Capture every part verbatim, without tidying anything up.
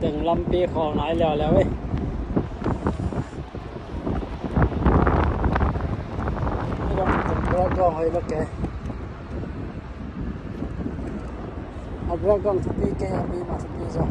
Teng lampi khawl nai liauliau ei. Hei dong, teng brake dong hoi lo kei. A brake dong thupi kei, a mi ma thupi zaw.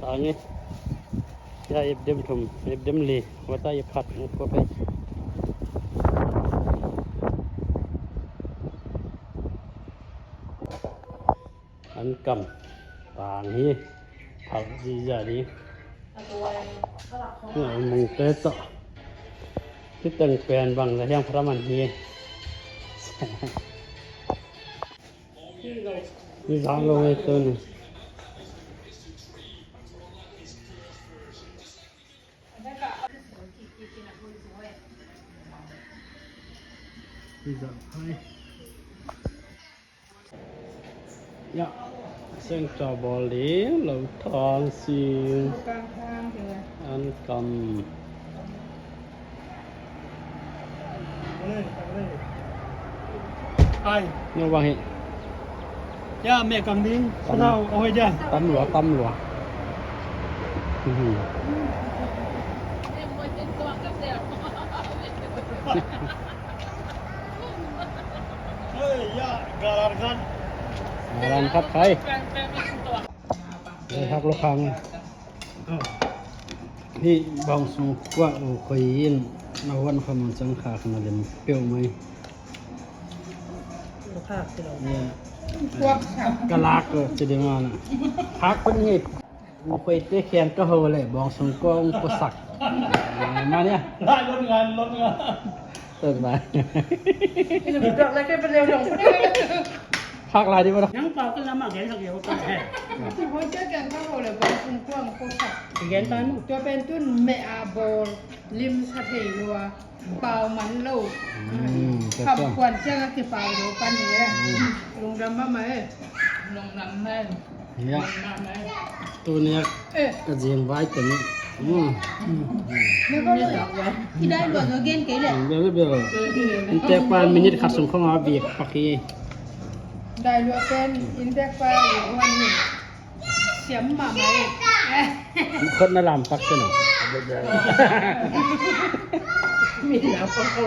Tangi. Ya ip dem thum, ip dem li, wata ip khat, ip ko pe. An kam tang hi. Phal di ja di. Ngai mong te to. Ti teng pen bang la hiang phara man hi. Ni zang lo ngai to ni. Ni zang hai. Ya, seng ca bawl ding lo thang sing. An kam. Ai. No bang hi. Ya, me kang ding. Tam. Sanau, oi ja. Tam lua, tam lua. Mhm. Hei, ya, galan khat. Galan khat khai. Hei, hak lo khang. Hei, bawng sung kuah u khoi in. Na huan kha mang cang kha kha na lem peuh mai. Ya. Ka lak ko ci ding a na. Hak ko ni. Ung khuaite khian ka ho le, bawng sung kua ung kua sak. Mania. Lai lon ngan, lon ngan. Tuk lai. Tuk lai ke pe leu dong. Hak lai di ba. Nang pau ka lama gen hak yau ka. Ung khuaite khian ka ho le, bawng sung kua ung kua sak. Gen pa mu. Tua pen tun me a bawl lim sa thei lua. Pau man lo. Mm, kham kuan ciang a kipau lo pan hi e. Mm. Lungdam mahmah e. Lungdam mahmah e. Ya. Lungdam mahmah e. Tuni a ka zing vai teng. Mm. Kidai lua zo gen kei le. Bel, bel. Inntek pa minute khat sung khong a biak pak hi. Dai lua pen inntek pa lua wan ni. Siam mahmah e. Khot na lam pak se no. Mi lam pak ko.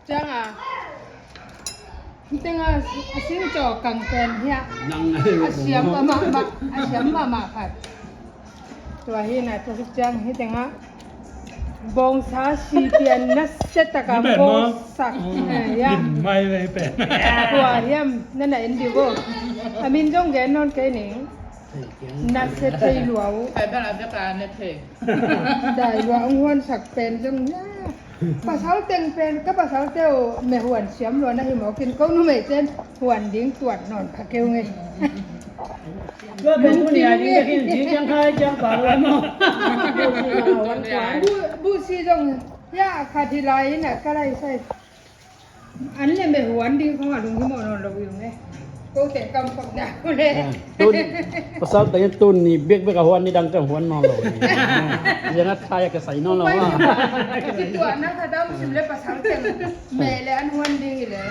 Ciang a. Teng a, a sing caw kang pen hi a. Nang a siam mahmah, a siam mahmah khat. Tua hi na, tua hi ciang hi teng a. Bawngsa si pian na se taka bawngsak. Eh, ya. Lim mai vei pen. Tua hiam na na en di bo. A min zong gen nawn kei ning. Na se thei lua uh. Dai lua ung huan sak pen zong ya. Pasal teng pen, ka pasal teu me huan siam lua na hi mawk in ko numei ten huan ding tuat nawn kha keu ngei. Tua pen tu nia ding ka kin ding kiang khai kiang pa lua maw. Bu, bu si zong ya khat hi lai in a ka lai sai. An le me huan ding khong a lung hi mawh nawn lo ung e. Ko te kam pak da ko le. Ah, tun, pasal teng tun ni bek bek a huan ni dang teng huan nawn lo. Ziangat khai a ka sai nawn lo a. Ci tuah na kha dam sim le pasal teng me le an huan ding i le.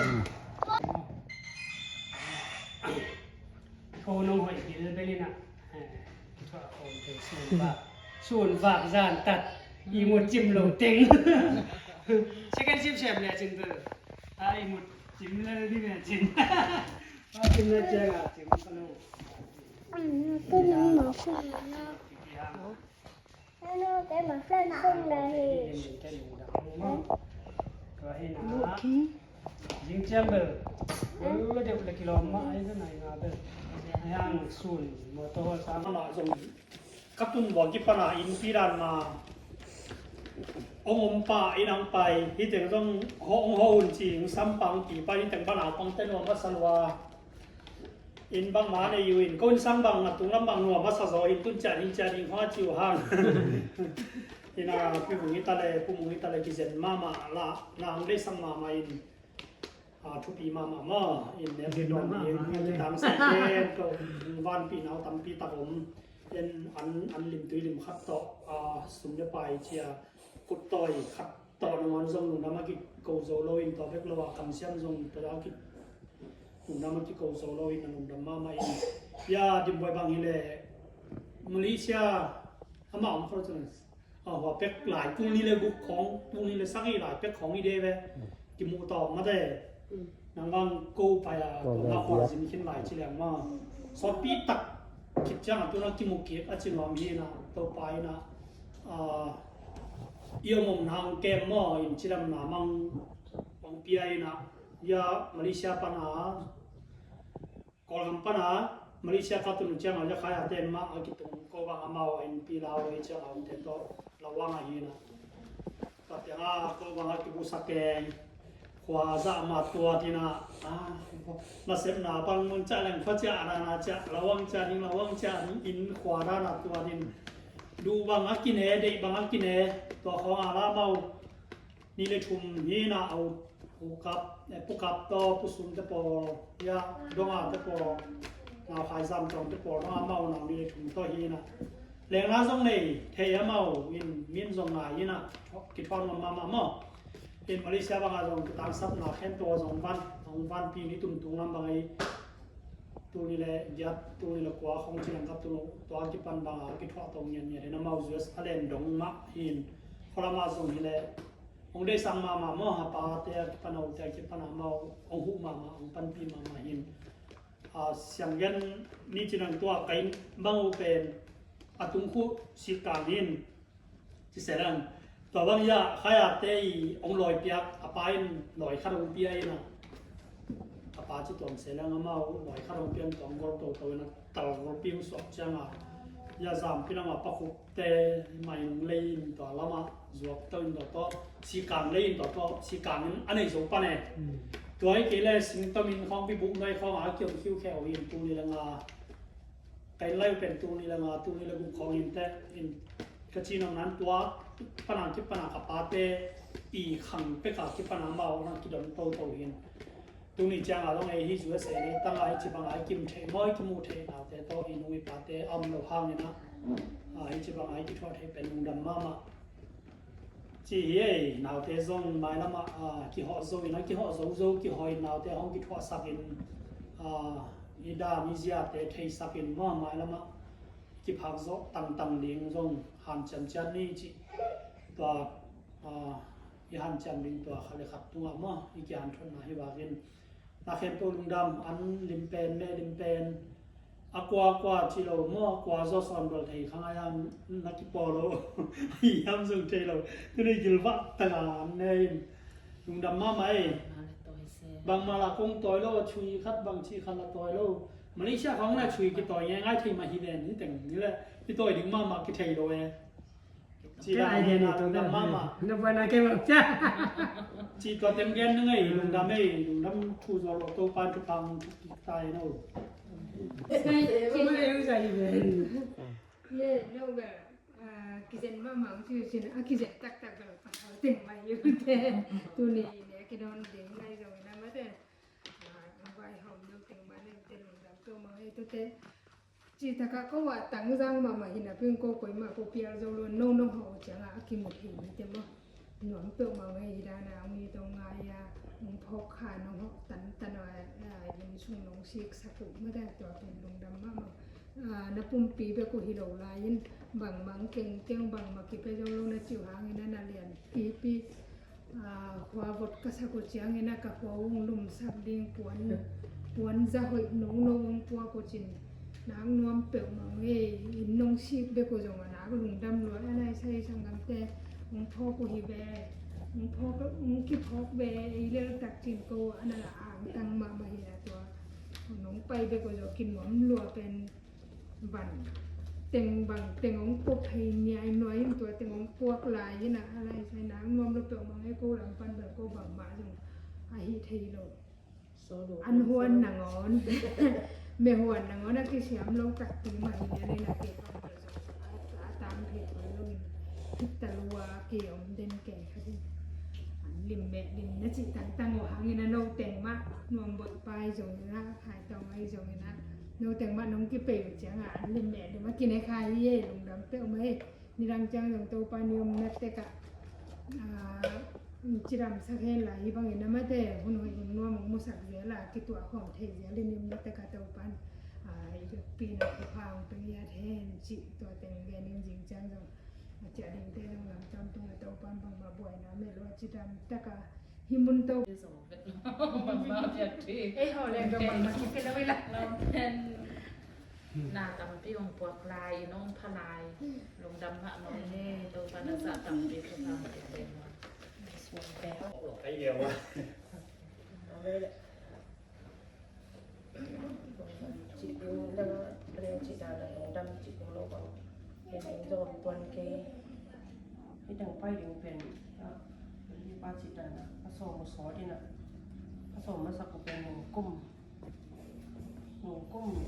Ko nong hoih bil bel in a. Eh, kituah khawm thei sun vak. Sun vak zan tat. I mut cim lo teng. Second shift sem le cin bel. A i mut cim le di le cin. A cin le cin a cin ka lo. Zing ciang bel. Bel deuh le kilawm mah ai bel nai nga bel. Ai hang sun motor sang. Amah zong ka tun buang kipan a innpi dan ma. Ong om pa in ang pai. Hi teng zong ho ong ho un ci ing sam pang pi pa hi teng ban a pang ten ong masa lua. Inn bangmah nei uh in, ko innsang bang a tunglam bang nuam a sa zaw in, tun ciah ding ciah ding hong a ci uh hang. Ina, Pi Mung i ta le, Pu Mung i ta le, kizen mahmah la, na hong deihsak mahmah in, a, thupi mahmah maw, in ne pi dong ni, in kitang sa ken, ko, vanpi nau tampi tak om, in an, an lim tui lim khat tawh, a, sum le pai cia, kut tawi khat tawh nangawn zong lungdam a kiko zo lo in, tua bek lo a kamsiam zong tua a ki lungdam a kiko zo lo in, a lungdam mahmah in. Ya, Dim Buai bang hi le, Malaysia, amah om khol cun, a, hua pek lai, tul ni le guk khawng, tul ni le sagih lai pek khawng i de ve. Kimuh tawm mate. Nang bang ko pai a, tua ma khua zin khin lai ci leng ma. Sawtpi tak khit ciang a tuna kimuh kik a ci nuam hi na, Topa ina, a, i om om nang kem maw, in ci lam na mang, mang pia ina, ya Malaysia pan a, Kawlgam pan a Malaysia ka tun ciang a, ya khai a ten mah a kitung ko bang amau a in pi lau lei ciang a om ten tawh Lawang a hi na. Ka tiang a ko bang a kibusak keng khua zah ma tua tina, a, nasepna bang mun ciah leng khua ciah a na na ciah, Lawang ciah ding, Lawang ciah ding in khua da na tua din. Duh bang a kine, deih bang a kine, tua khawng a la mau ni le thum hi na, au, pu kap, eh, pu kap tawh, pu sum te pawl, ya, dong a te pawl, nau khai zam tawng te pawl, dong a mau nau ni le thum tawh hi na. Lengna zong nei thei a mau in, min zong ngai hi na, kithuan ngam mahmah maw. In Malaysia bang a zong kitangsapna khen tua zong van, zong van pi ni tum tung lam bang ei. Tul ni le giat, tul ni le kua khong ci lang kap tung, tua kipan bang a kithuah tawng ngian ngian hi na mau, U S a len dong mah hin. Khualam a zong hi le, hong deihsak mahmah maw, a pate a kipan a, ute a kipan a mau, hong huh mahmah, hong panpih mahmah hin. A, siang gen ni ci nang tua kain bang uh pen a tung khuh sik kang hin ci se lang. Tua bang ya khai a te i hong lawi piak, a pa in lawi khat hong pia in a, a pa ci tuam se lang, amau lawi khat hong pia in tua hong gol toto in a, tal golpi hong suak ciang a, ya zam pi lam a pa khup te mai nung lei in tua lam a zuak to in tua tawh, sikang lei in tua tawh, sikang in a nei zo pan e. Tua hi kei le singtom in khawng pi buk nai khawng a kiom khiu kheu in tul ni le nga, kain lai pen tul ni le nga, tul ni le guk khawng in te in ka ci nong nan tua pan a kipan a ka pate i khang pek a kipan a mau na kidon toto hin. Tuni ciang a zong ei hi U S A le tang a hi ci bang a i kim thei maw, i kimu thei naute tawh i nu i pate a om lo hangin a, a, hi ci bang a i kithuah thei pen lungdam mahmah. Ci hi ei, naute zong mailam a, a, kihawh zo in a, kihawh zo zo, kihawh in naute hong kithuahsak in, a, i dam i ziate theisak in maw, mailam a kiphak zawh tangtang ding zong hanciam cian ni ci. Tua, a, i hanciam ding tua khat le khat tungah maw, i kihanthotna hi vakin. Na khempeuh lungdam, an lim pen, me lim pen. A kua kua ci lo maw, a kua zaw sawn bal thei kha ngai am na kipaw lo. Hi am zong thei lo. Tuni gilvah tanga an ne in. Lungdam mahmah ei. Bangmah la kong tawi lo, a chui khat bang ci khat la tawi lo. Malaysia khawng la chui kitawi ngai ngai thei mah hi nen, ni teng ni le. Kitawi ding mahmah kithei lo e. Ci la ngen a lungdam mahmah. Na buai na kei mah cia. Ci tua tem gen na ngei, lungdam ei, lungdam thu zaw lo, Topa'n thupha hong pia ta hen aw. Ye, no bel, ah, kizen mahmah hong ci uh cin, a kizen taktak bel, pa hau teng mah hi uh te. Tuni ne kidon ding nai zong in a mate. Ah, hong vaihawm no teng mah ne te lungdam to mah ei to te. Ci takah ko a tangzang mahmah hi napi-in ko koimah ko pial zo lo, no nong hawh uh ciangah a kimu thei mite maw. Nuam peuhmah ngei hi dan a, hong it hong ngai a, hong phawk kha nong hawh tantan a, a, inn sung nong siksak uh mah dan tua pen lungdam mahmah. A, na pumpi bek uh hi lo lai-in, bangmah hong kengkeng, bangmah kipia zo lo na ci uh hangin a na lian pipi. Ah, khua vot ka sak uh ciangin a ka khua hong lumsak ding puan, puan za hoih nono hong puak uh cin. Nak nuam peuhmah ngei, inn nong sik bek uh zong a nak lungdam lua, a naisai sanggamte hong phawk uh hi ve, hong phawk, hong kiphawk ve, ei lel tak cin ko a na la angtang mahmah hi a tua. Nong pai bek uh zong kinuam lua pen van teng bang teng hong pop hei niai nuai in tua teng hong puak lai in a, a lai sai nak nuam lo peuhmah ngei ko lam pan bel ko bangmah zong a hi thei lo. An huan nangawn, me huan nangawn a kisiam lo takpi mah hi lian in a kei pan bel zong a, a tang thei thei lo in. Khit ta lua ki om den kei kha din. An lim meh lim na cih tangtang uh hangin a no teng mah nuam boih pai zongin a, hai tawng ai zongin a, no teng mah nong kipei uh ciangin an lim meh lim a kine kha hi e, lungdam peuh mah e. Nidang ciang zong Topa ni om na tek ah, ah, cidam sak hen la hi bangin a mate hun hoih hun nuam hong musak zel a kituah khawm thei zel in om na tek ah Topa in, ah, i bekpi na kipha hong pia ngiat hen cih tua teng genin zing ciang zong a ciah dingte zong lamtam tung a Topa in bangmah buaina mel uh a cidam tak a hi mun to. Bangmah biak thei. Ei haw leng dong bangmah kipia lo i la. Lampen na tampi hong puak lai, i nong pha lai. Lungdam mah mah hi, Topa na sa tampi ka pha lai. Suang pe. Ai leo ah. Cih ding dang a, a ding cih dan a lungdam cih ding lo bang. Ken ding zong om tuan kei. Hih dang pai ding pen, a, hih pa cih dan a, a sawm uh sawt in a, a sawm masak uh pen nung kum, nung kum,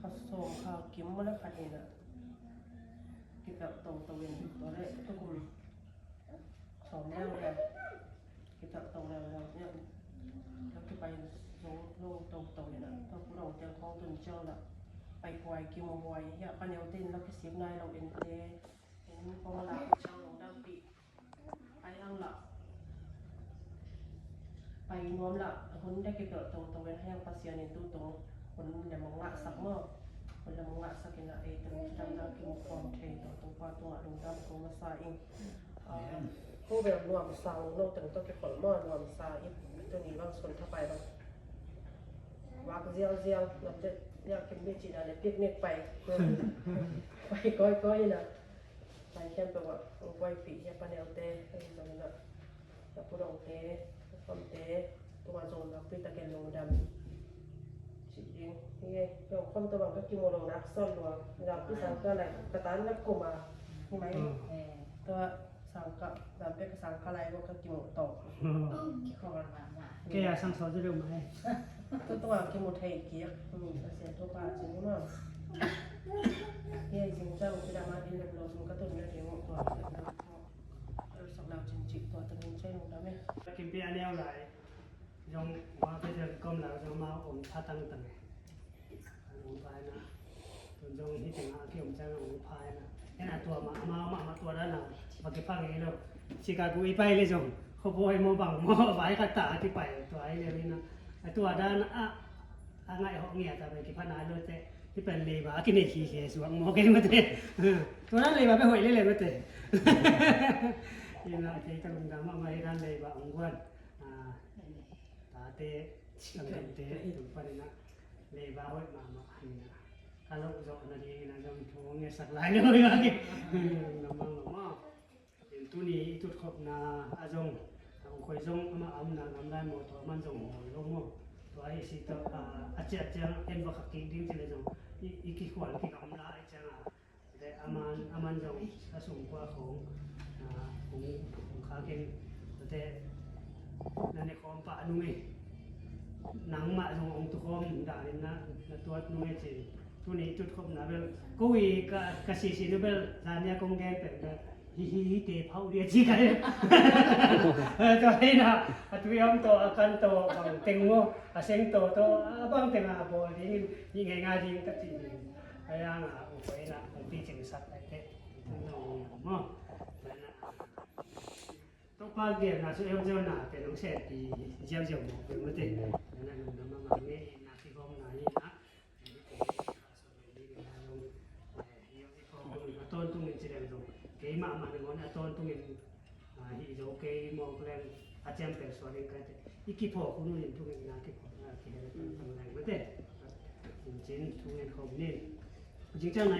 a sawm kha kim mawk a khat in a, kipelh toto in, tua leh tukum sawm leuleu. Kipelh to leuleu hiah, la kipai zo lo toto in a, tua pu dong teng khawng tun ciang la pai huai kimu huai hiah, pa neu te in la kisik nai lo ente, in kong la ciang lo dangpih. Ai hang la pai nuam la, hun de kipelh toto in hiang Pasian in tutung hun lem hong ngahsak maw. Hun lem hong ngahsak in a, ei teng dang dang kimu khawm thei toto pa tungah lungdam ko masa ing. Ko bel nuamsa ung, no teng tawh kikhol maw, nuamsa i tuni bang sun thapai bang. Vak zialzial, lamte ya kim mi cih dan le picnic pai. Pai kawikawi ina. Pai khempeuh ah, ung buaipih hi a, panelte, ei zong ina. Na pudongte, na pamte, tunga zong nakpi takin lungdam. Cih ding hi ei, zong khom tawh bang ka kimu lo nak sawt lua. Nakpi sang ka lai, ka tan na kum a. Hi mai. Tua Sangkah, dan pek ka sangkah lai maw ka kimuh tawh. Kikhawng mahmah. Kei a sang sawt deuh mah e. Tutung a kimu thei kik. Pasian thupha cin maw. Kei zing ciang kidam a din lem lo zong ka tun na ding uh tua. Ka sak lau cin cik tua tengin cai lungdam e. Kimpi a neu lai. Zong hua pia zong kom lau zong mau om tha tangtang. An hong phai na. Tun zong hih tengah a kiom ciang hong phai na. Ken a tua mah, amau mah, mah tua dan a va kiphang hi lo. Chicago i pai le zong khuapo hi maw bang maw, vai khat ta a kipai tua hi le hi na. A tua dan a, a ngaih hawh ngiat a pai kipha nai lo teh. Hih pen leiba a kinei khikhe suak maw kei mate. Tua dan leiba pen hoih le le mate. Hi na, kei ka lungdam mahmah hi dan leiba hong guan. A, tate, tate, tung panin a, leiba hoih mahmah hi na. Ka loh zawh nadingin a zong thu hong ngetsak lai lo hi a ki. Namang lo maw. Tuni i tutkhopna a zong, a ung khoi zong amah a omna ngam lai maw, tua man zong mawi lo maw. Tua hi si tawh, a, a ciah ciang en va khak kik ding ci le zong, i, i kikhual kik a om lai ciang a. Te aman, aman zong a sum kua khong, a, kong, kong kha keng, te na ne khawm pah nung e. Nangmah zong ong tu khawm danin na, na tuat nung e ci. Tuni tut khawm na bel. Ko i ka, ka sisi nu bel, zania kong gen pen bel. Hi, hi, hi, te phau dia ci ka e. Tua hi na, a tui om to, a kan to, bang teng mo, a seng to, to, a bang teng a bawl ding, hi ngai ngai ding ka ci. Ayang a, u koi na, a pi cing sak ai te. Topa gelna su ziauziau na te nong se pi ziauziau mawk pe mate. Na nong na ma ma nge na ki gom na ni na. A tawntung in ci leng zong kei mahmah nangawn a tawntung in, a, hih zo kei mawk leng a ciampel sual in kaite. I kiphawk hun hun in thungen na kiphawk na kihel tangtang leng mate. In cin thungen khawm nin. Zingciang nai